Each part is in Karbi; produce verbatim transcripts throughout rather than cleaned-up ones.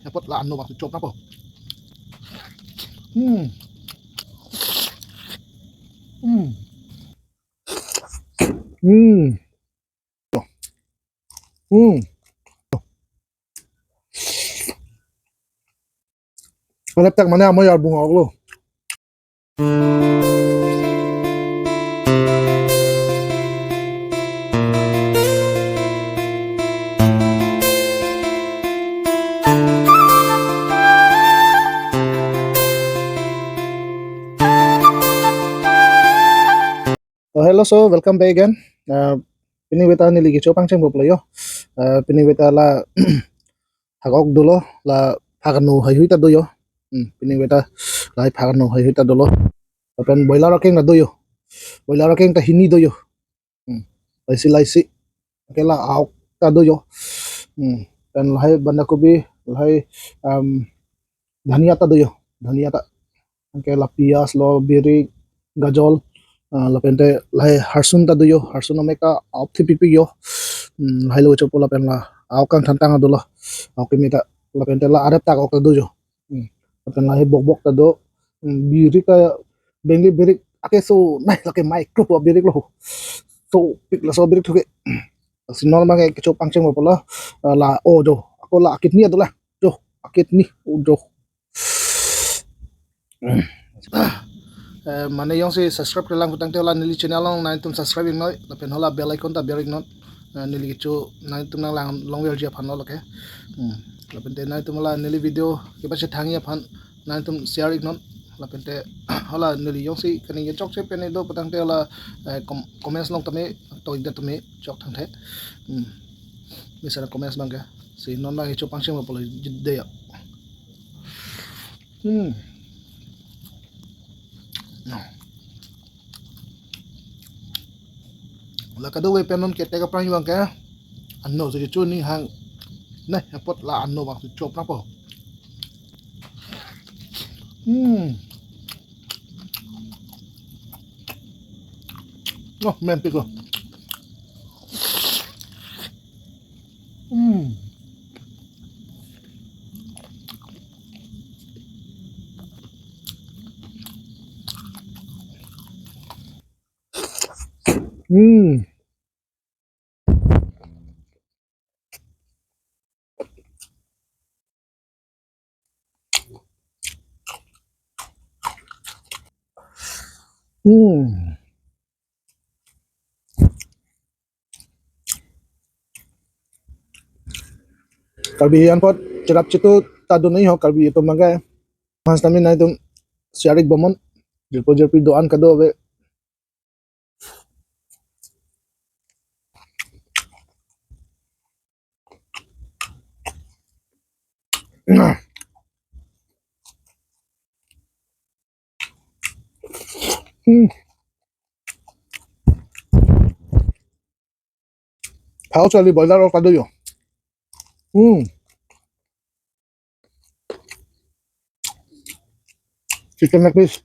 Apot la ano bang chop nangpo. Hmm. Hmm. Hmm. Hmm. Alep tak mane amoy arbung ok lo. Oh, hello, so welcome back again. Uh, pini weta neli kecho pangcheng boplo yo. Uh, pini weta la hak ok dolo, la phak ano haihui ta do yo. Hmm, pini weta la phak ano haihui ta dolo. Lapen boiler akeng ta do yo. Boiler akeng ta hini do yo. Hmm, laisi laisi. Ke la aok ta do yo. Hmm, pen lahai banda kobi, lahai, um, dhania ta do yo. Dhania ta. Anke la piyaj lo, birik, gajol, ah, lapente lahai harsun ta do yo, harsun ameka aop thipikpik yo. Hmm, lahai lo chopo lapen la aok kangthantang ta dolo. Aok kimi ta lapente la arep tak ok ta do yo. Hmm, lapen lahai bokbok ta do. Hmm, birik ta, bengli birik ake so nai lake micro po birik lo. So pik laso birik thuke. Si non bang kecho pangcheng boplo, ah, la o jo. Ako la akitni ta do la. Jo, akitni o jo. Eh, mane jongsi subscribe kelang putangte hala neli channel along nangtum subscribe iknon, lapen hala bell icon ta ber iknon. Eh, neli kecho nangtum nanglang longverji aphan lo lake. Hmm. Lapente nangtum hala neli video kepachethangji aphan nangtum share iknon. Lapente hala neli jongsi kaningje chokche pen do putangte hala, eh, com-, comments along tame to ikda tame chok thangthe. Hmm. Mesen comments bang ke. Si non bang kecho pangcheng boplo jide ya. Hmm. La kadokave pen non ketek aphrang bang ke. Ano si kecho ning hang. Nai, apot la ano bang si chop nangpo. Hmm. Oh, mempik lo. Hmm. Hmm. Hmm. Karbi anpot cherap chetu ta do nai ho Karbi atum bang ke. Mas kami nangtum share ik bomnon. Jirpo jirpi do-an kadokave. Hmm. Phao charli boiler ok ta do yo. Hmm. Chicken leg piece.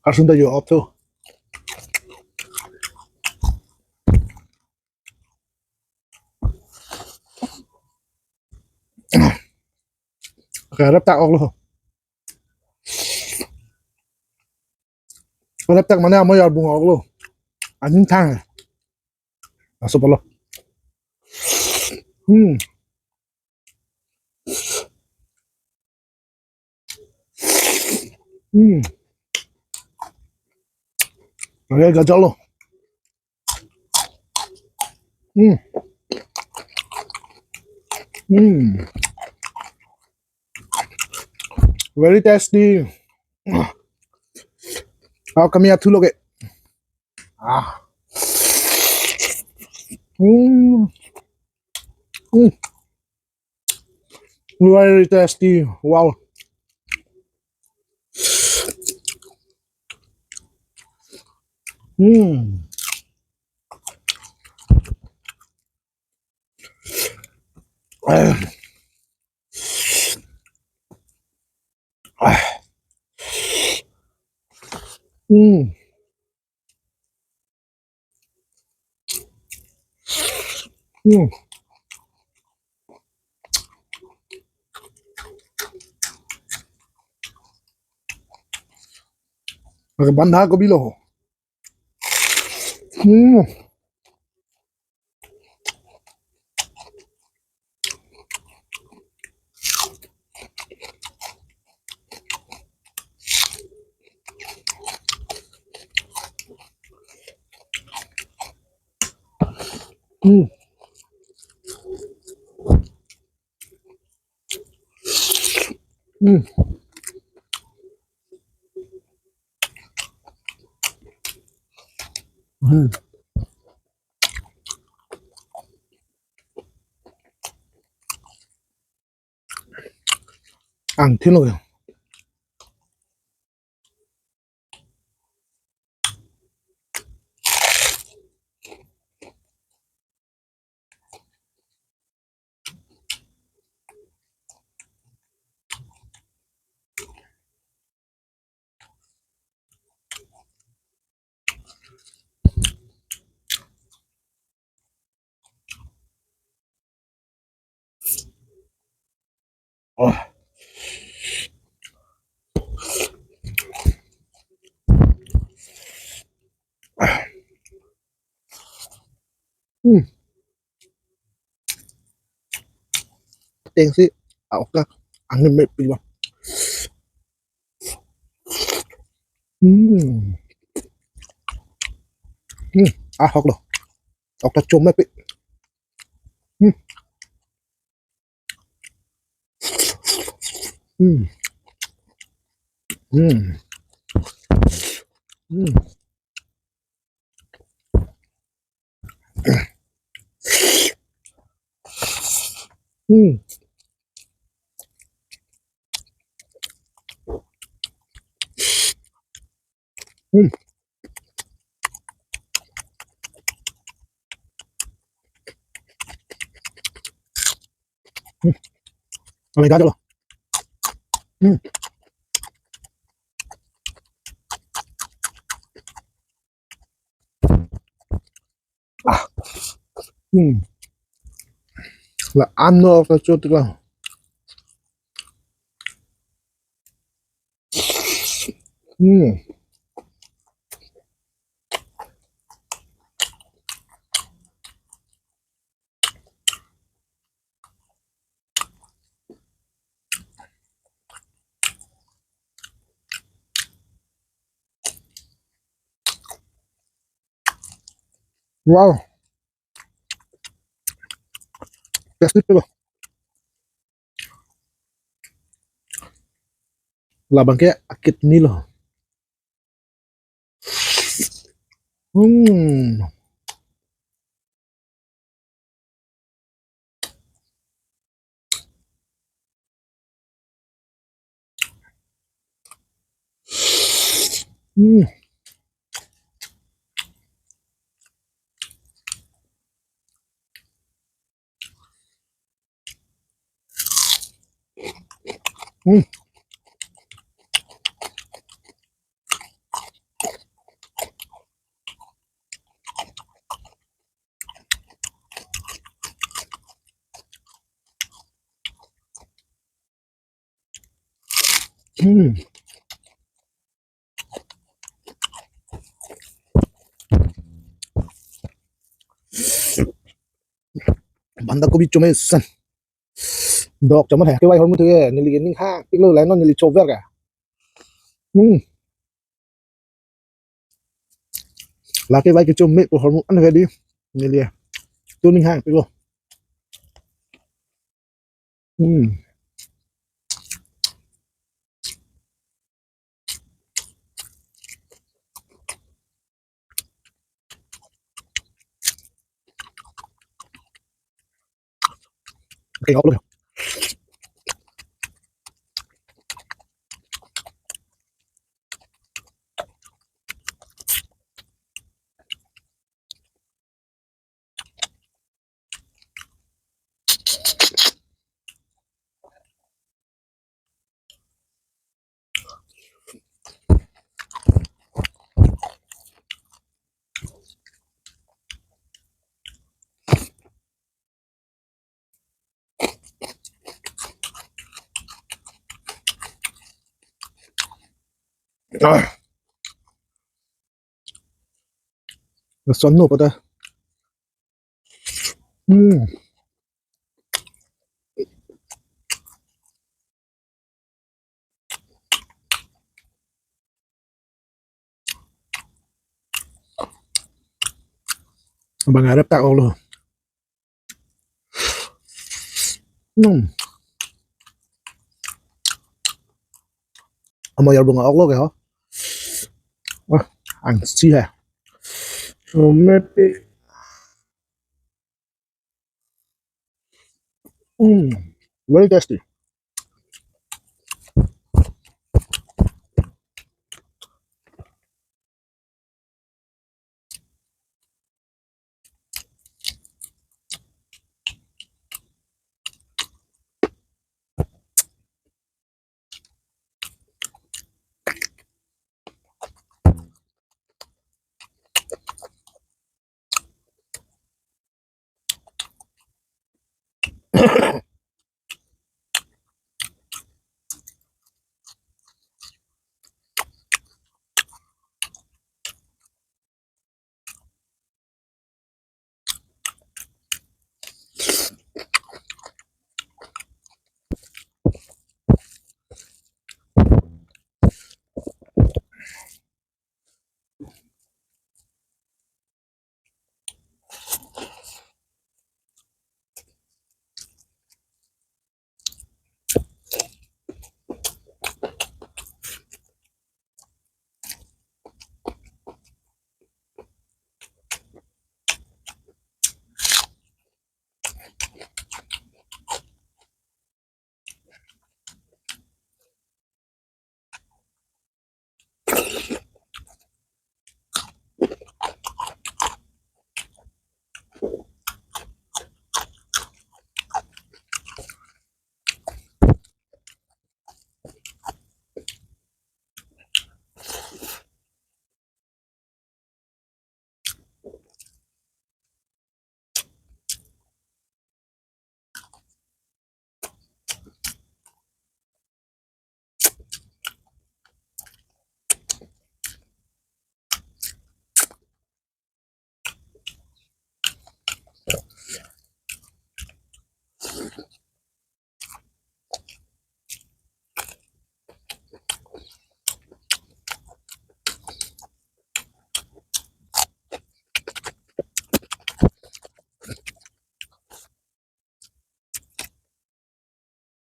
Harsun ta yo up to. Oke, rep tak ok lo. Rep tak mane amoy arbung ok lo. Aning thang. Aso polo. Hmm. Hmm. Oke, gajol lo. Hmm. Hmm. Very tasty. Ah, kami athu lo ke. Ah. Hmm. Hmm. Very tasty. Wow. Hmm. Ah. Ah. Hmm. Hmm. Pakai banda kopi lo. Hmm. Hmm. Hmm. Hmm. Angthin lo ya. Oh. Hmm. Tengsi, ah, oka, angin me piwa. Hmm. Hmm. Ah, hok lo. Oka chom me pi. Hmm. Hmm. Hmm. Hmm. Hmm. Hmm. Hmm. Kami gagal. Hmm. Ah. Hmm. La ano ka chot la. Hmm. Wow. Tasty pelo. Labang ke akit ni lo. Hmm. Hmm. Hmm. Hmm. Banda kopi chome san. Dok chome hai, kevai ahormu thu ke, neli ke ning hang piklo, laino neli chover ka. Hmm. Lake vai kechom me pu ahormu an hedi. Neli ya. Tu ning hang piklo. Hmm. Okay, ngok lo. Ah. Lason no pata. Hmm. Bang arep tak olo. Hmm. Amo yar bunga oklo ke ho. Wah, angsi hai. Sumit. Hmm, very tasty.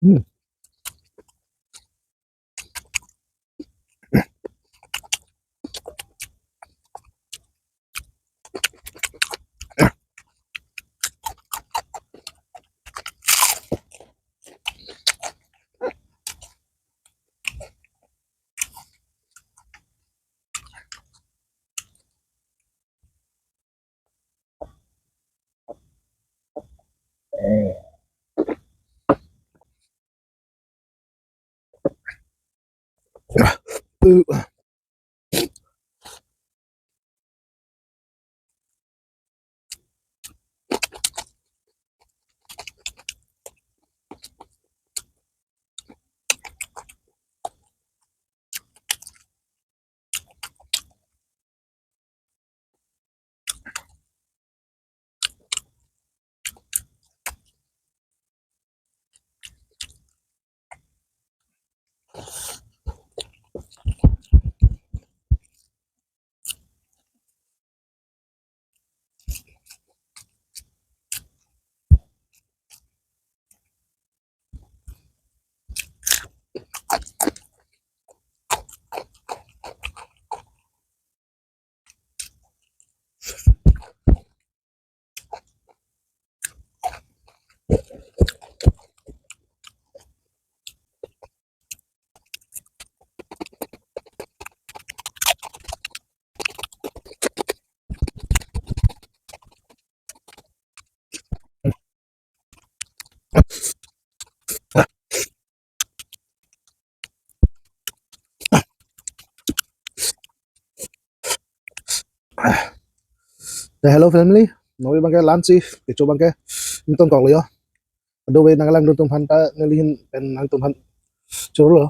Hmm. Ya, hello family. Nonke abangke lunch si, kecho abangke ingtonkoklo ho. Kadokave nangkelang dun atum aphan ta nelihin pen nangtum aphan chorolo.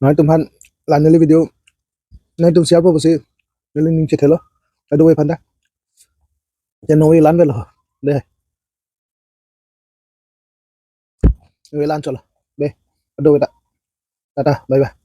Nangtumphan la neli video nangtum share po pusi neli ning chethelo. Kadokave aphanta. Te non la-an avelo. De. Non la-an chotlo. De. Kadokave ta. Tata, bye bye.